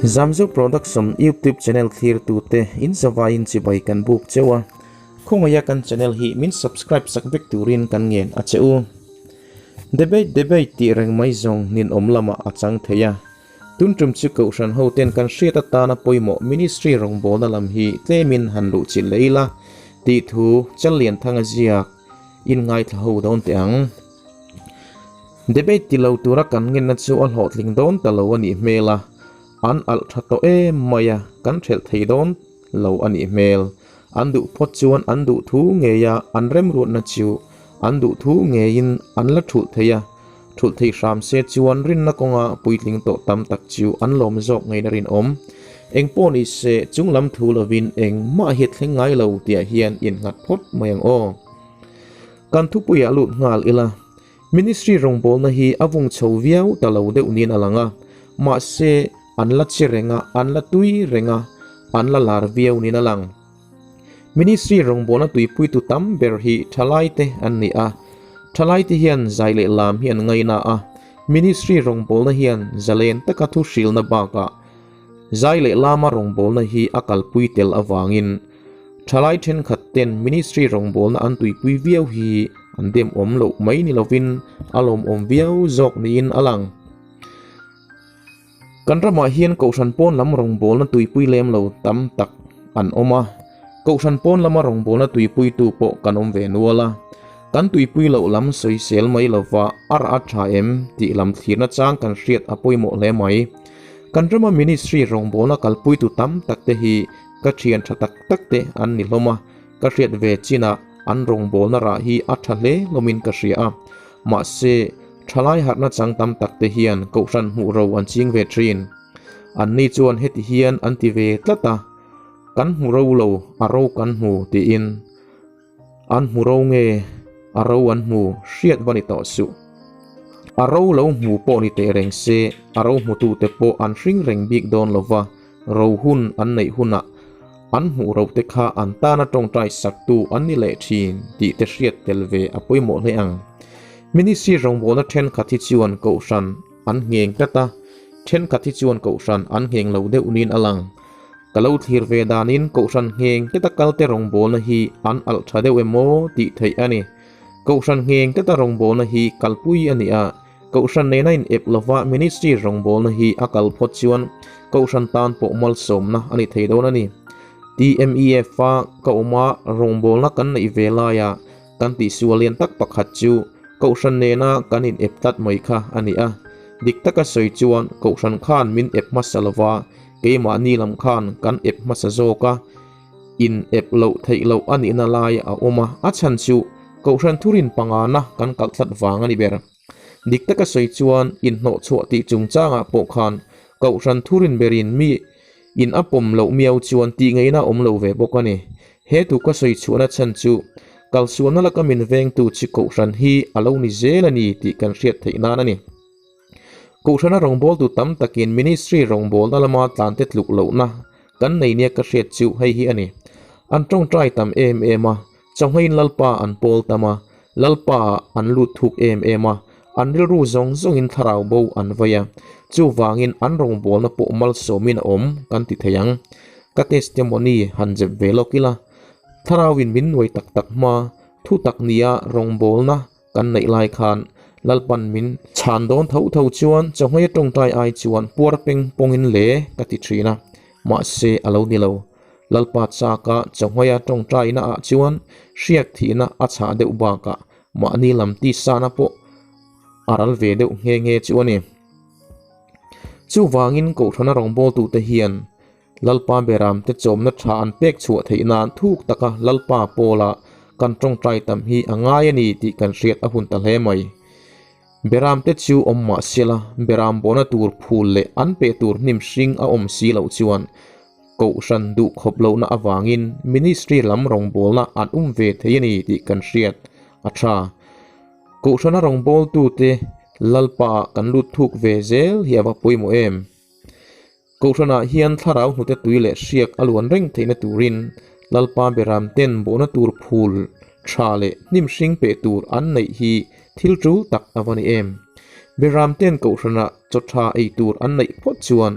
Zamzo Production YouTube channel thlirtute in zavaiin chibai kan buk cheu a, khawngaia kan channel hi min subscribe sak vek turin kan ngen a che u. Debate debate tih reng mai zawng ninawm lamah a chang thei a, tun tum chu Kohhran hoten kan hriat atana pawimawh Ministry rawngbawlna lam hi tlemin han luh chilh leh ila tih thu Challianthanga ziak in ngaithla ho dawn teh ang. Debate ti lo tura kan ngenna chu a hlawhtling dawn ta lo a nih hmel a, an alh tha tawh em mai a, kan thelh thei dawn lo a nih hmel. An duh phawt chuan an duh thu ngei a, an remruatna chu an duh thu ngeiin an la thulh thei a, thulh thei hram se chuan rinna kawnga puitling tawh tam tak chu an lawm zawk ngei na rinawm. Eng pawh ni se chung lam thu lovin engmah hi thleng ngai lo tihah hian innghat phawt mai ang aw. Kan thupuiah lut nghal ila, Ministry rawngbawlna hi a vung chho viau ta lo deuh niin a lang a, mahse an la che reng a, an la tui reng a, an la lar viau niin a lang. Ministry rawngbawlna tuipuitu tam ber hi thalaite an ni a, thalaite hian zai leh lam hi an ngaina a, Ministry rawngbawlna hian zalen taka thu hrilna bakah zai leh lama rawngbawlna hi a kalpui tel avangin Thalai thenkhat ten ministry rawngbawlna an tuipui viau hi an dem awm loh mai ni lovin a lawmawm viau zawk niin a lang. Kan ramah hian Kohhran pawn lam rawngbawlna tuipui lem lo tam tak an awm a, Kohhran pawn lama rawngbawlna tuipuitu pawh kan awm ve nual a. Kan tuipui loh lam sawisel mai lova a rah a tha em tih lam thlirna chang kan hriat a pawimawh hle mai. Kan rama ministry rawngbawlna kalpuitu tam tak te hi Ka thian tha tak tak te an ni hlawm a, ka hriat ve chinah an rawngbawlna rah hi a tha hle hlawmin ka hria a. Mahse, thalai harhna chang tam tak te hian kohhran hmuh ro an ching ve thin. Anni chuan heti hian an ti ve tlat a, Kan hmu ro lo, a ro kan hmu tiin. An hmu ro nge a ro an hmu hriat va ni tawh suh. A ro lo hmu pawh ni teh reng se, a ro hmutute pawh an hring reng bik dawn lo va, ro hun an neih hunah an hmuh ro te kha an tana tawngtai saktu an ni leh thin tih te hriat tel ve a pawimawh hle ang. Ministry rawngbawlna thenkhat hi chuan kohhran an ngheng tlat a, thenkhat hi chuan kohhran an ngheng lo deuh niin a lang. Ka lo thlir ve danin Kohhran ngheng teta kalte rawngbawlna hi an alh tha deuh em aw tih theih a ni. Kohhran ngheng teta rawngbawlna hi kalpui a ni a, Kohhran nena in ep lova ministry rawngbawlna hi a kal phawt chuan Kohhran tan pawh malsawmna a ni thei dawn a ni. TMEF a ka awm a, rawngbawlna kan neih ve laia kan tihsual lian tak pakhat chu Kohhran nena kan in ep tlat mai kha a ni a. Dik taka sawi chuan Kohhran khan min ep hmasa lova, Keimahni lam khan kan ep hmasa zawk a, in ep loh theih loh a nihna lai a awm a, a chhan chu Kohhran thurin pangana kan kalh tlat vang a ni ber. Dik taka sawi chuan inhnawhchhuah tih chungchangah pawh khan Kohhran thurin berin mi in a pawm loh miau chuan tih ngaihna a awm lo ve bawk a ni. He thu ka sawi chhuahna chhan chu kalsualna laka min vengtu chi Kohhran hi a lo ni zel a ni tih kan hriat theih nan a ni. Kohhrana rawngbawltu tam takin ministry rawngbawlna lama tlante tluk lohna kan nei nia ka hriat chu hei hi a ni. An tawngtai tam em em a, chawhngaiin Lalpa an pawl tam a, Lalpa ah an lut thuk em em a, an rilru zawng zawngin thlarau bo an vei a, chuvangin an rawngbawlna pawh malsawmin a awm kan ti thei ang. Ka testimony han zep ve lawk ila, thlarauin min nuai tak tak hma, thutak nia rawngbawlna Kan neih lai khan Lalpan min chhan dawn tho tho chuan chawhmei tawngtai ai chuan puar peng pawngin le ka ti thin a, mahse a lo ni lo. Lalpa chaka chawhmeia tawngtaina ah chuan hriak thihna a chhah deuh bakah mahni lam tisana pawh a ral ve deuh nghe nghe chu a ni. Chuvangin Kohhrana rawngbawltute hian Lalpa beramte chawmna tha an pek chhuah theih nan thuk taka Lalpa pawla kan tawngtai tam hi a ngai a ni tih kan hriat a hun ta hle mai. Beramte chu awm mah sela, beram bawhna tur phul leh an pe tur hnim hring a awm si loh chuan Kohhran duh khawp lohna avangin ministry lam rawngbawlna an um ve thei a ni tih kan hriat a tha. Kohhrana rawngbawltute Lalpa ah kan lut thuk ve zel hi a va pawimawh em? Kohhranah hian thlarau hnute tui leh hriak a luan reng theihna turin Lalpa Beram ten bawhna tur phul tha leh hnim hring peh tur an neih hi thil tul tak a va ni em. Beram ten Kohhranah chaw tha ei tur an neih phawt chuan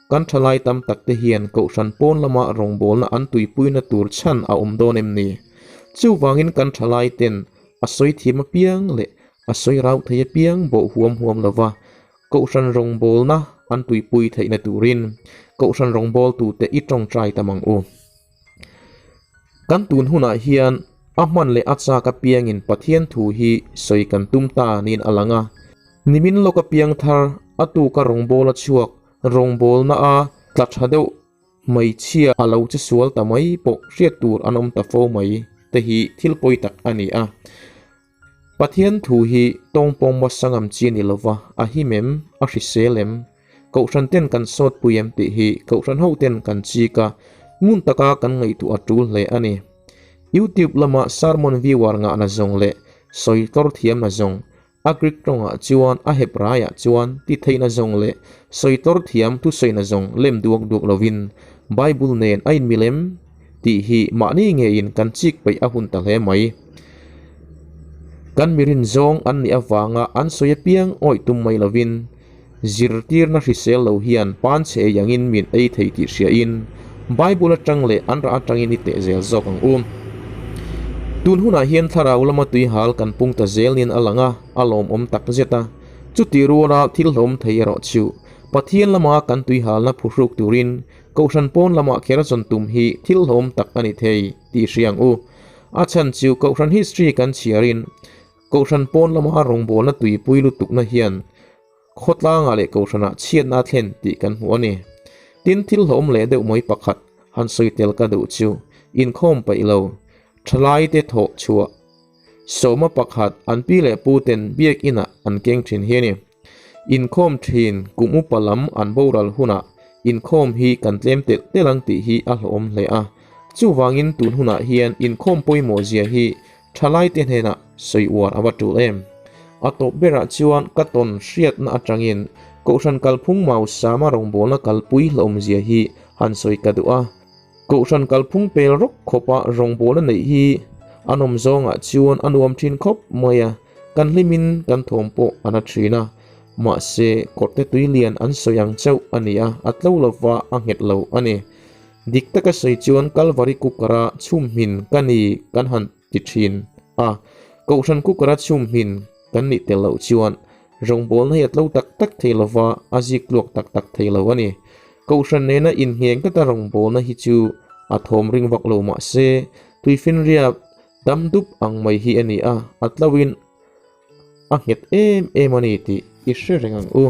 Kan thalai tam tak te hian kohhran pawn lama rawngbawlna an tuipuina tur chhan a awm dawn em ni? Chuvangin kan thalai ten a sawi thiam apiang leh a sawi rau thei apiang bawh huam huam lova kohhran rawngbawlna an tuipui theihna turin kohhran rawngbawltute i tawngtai tam ang u. Kan tun hunah hian a hman leh a chak apiangin Pathian thu hi sawi kan tum ta niin a lang a. Nimin lawk apiang thar a tuka rawngbawla chhuak rawngbawlna a tla tha deuh hmeichhia a lo che sual ta mai pawh hriat tur an awm ta fo mai te hi thil pawi tak a ni a. Pathian thu hi tawngpawng hmasa ngam chi a ni lova, a him em, a hrisel em, Kohhran ten kan sawtpui em tih hi Kohhran ho ten kan chik a, ngun taka kan ngaihtuah a tul hle a ni. YouTube lama sermon viewer ngahna zawng leh sawi tlawr thiamna zawng, a Greek tawngah chuan a Hebraiah chuan ti theihna zawng leh sawi tlawr thiam thusawina zawng lem duak duak lovin Bible nen a inmilem tih hi mahni ngeiin kan chik peih a hun ta hle mai. Kan mirin zawng an nih avanga an sawi apiang awih tum mai lovin zirtirna hrisel lo hian pan chhe ei angin min ei thei tih hriain Bible atang leh an rah atangin i teh zel zawk ang u. Tun hunah hian thlarau lama tuihal kan pung ta zel niin a lang a, a lawmawm tak zet a. Chuti ruala thil hlawm thei erawh chu Pathian lama kan tuihalna phuhruk turin Kohhran pawn lamah kher zawn tum hi thil hlawm tak a ni thei tih hria ang u. A chhan chu Kohhran history kan chhiarin Kohhran pawn lama rawngbawlna tuipui lutukna hian khawtlangah leh Kohhranah chhiatna a thlen tih kan hmu a ni. Tin, thil hlawm leh deuh mai pakhat han sawi tel ka duh chu inkhawm paih lo, thalaite thawh chhuah sawma pakhat an pi leh pu ten biakinah an keng thin hi a ni. Inkhawm thin kum upa lam an boral hunah inkhawm hi kan tlem telh telh ang tih hi a hlawhawm hle a. Chuvangin tun hunah hian inkhawm pawimawh zia hi thalaite hnenah sawi uar a va tul em. A tawp berah chuan ka tawn hriatna atangin Kohhran kalphung Mausama rawngbawlna kalpui hlawhawm zia hi han sawi ka duh a. Kohhran kalphung pel rawk khawpa rawngbawlna neih hi a nawm zawngah chuan a nuam thin khawp mai a. Kan hlimin kan thawm pawh a na thin a, mahse kawrhte tui lian an sawi ang chauh a ni a, a tlo lova a nghet lo a ni. Dik taka sawi chuan Kalvari cooker-a chhum hmin ka ni kan han ti thin a, Kohhran cooker-a chhum hmin kan nih tel loh chuan rawngbawlna hi a tlo tak tak thei lova, a zik tluak tak tak thei lo a ni. Kohhran nena inngheng tata rawngbawlna hi chu a thawm ring vak lo mahse tuifinriat Dam dup ang mai hi a ni a, a tlo in a nghet em em a ni tih i hre reng ang u.